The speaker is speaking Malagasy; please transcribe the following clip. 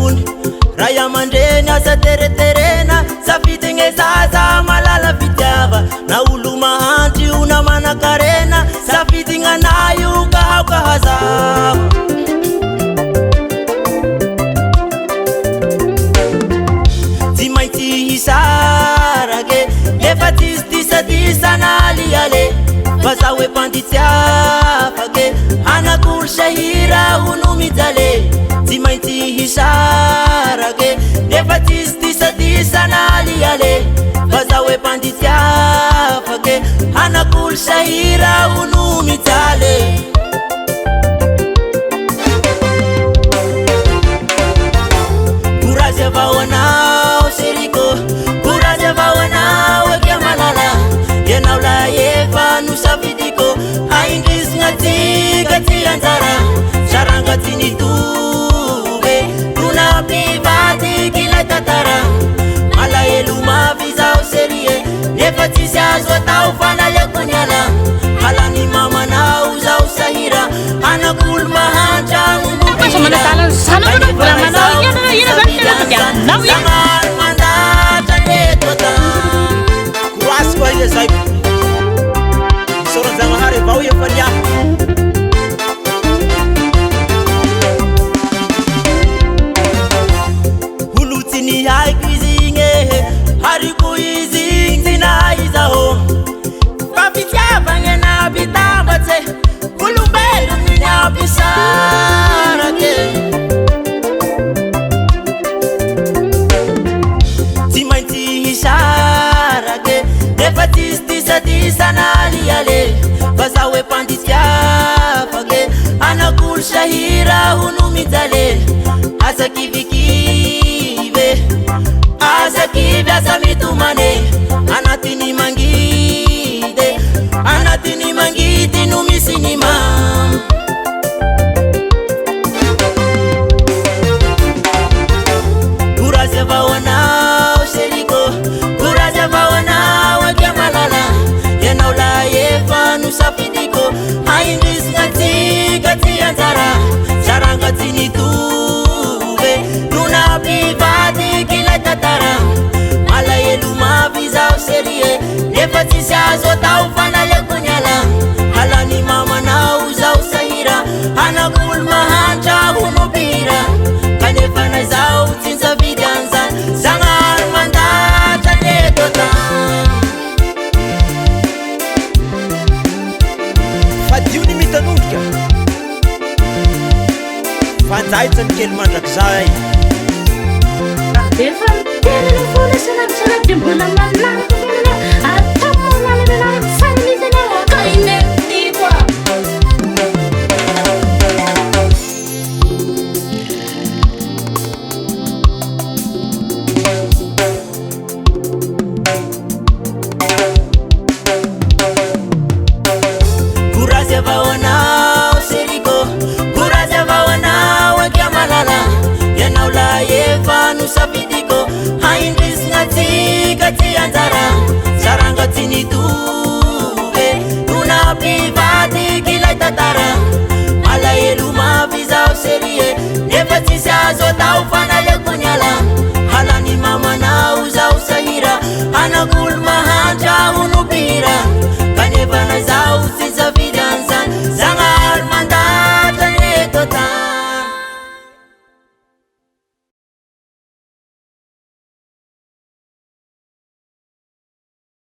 ambony. Ray aman-dreny aza tereterena, safidigna zaza malala fitiava. Na olo mahantra io na manan-karena, safidigna anah io ka aoka hazava. Tsy maintsy hisarake, nefa tsisy disadisa na aliale. Fa zaho hoe mpandihy tsy afake, anak'olo sahira hono mijale. Tsy maintsy hisarake, nefa tsisy disadisa na aliale. Fa zaho hoe mpandihy tsy afake, anak'olo sahira hono mijale. Courage avao anao seriko, courage avao anao akia malala. Ianao lahy efa nosafidiko, aindrisina tsika tsy anjara. Saranga tsy nitovy, no nampivadiky ilay tantara. Malahelo mafy zaho serie, nefa tsisy azo atao fa naleoko niala. Halany mamanao zaho sahira, anak'olo mahantra Aza manadala ny zanako anao, mbola manao inona inona zany tena tadiavinao e? Zagnahary mandatra eto an-tany. Koasy koa ia zay. Isaoran-Jagnahary avao ia fa niahy. Olo tsy nihaiko izy igny e, hariko izy igny tsy nahay izaho. Fa fitiavagna nampitambatse, olombelogno nampisarake. Tsy maintsy hisarake, nefa tsisy disadisa na aliale. Fa zaho hoe mpandihy tsy afake, anak'olo sahira hono mijale. Aza kivikivy, aza kivy, aza mitomany. Anatiny mangidy, anatiny mangidy no misy ny mamy. Courage avao anao seriko, courage avao anao akia malala. Ianao lahy efa nosafidiko, aindrisina tsika tsy anjara. Saranga tsy nitovy, no nampivadiky ilay tantara. Malahelo mafy zaho serie, nefa tsisy azo atao fa naleoko niala. Halany mamanao zaho sahira, anak'olo mahantra hono mpihira. Kanefa na zaho tsy nisafidy an'izany, Zagnahary mandatra ny eto an-tany. Fadio ny mitanondrika, fanjaitra ny kely mandrakizay. Efa miteraka foana isan'andro isan'andro dia mbola manaraka foana.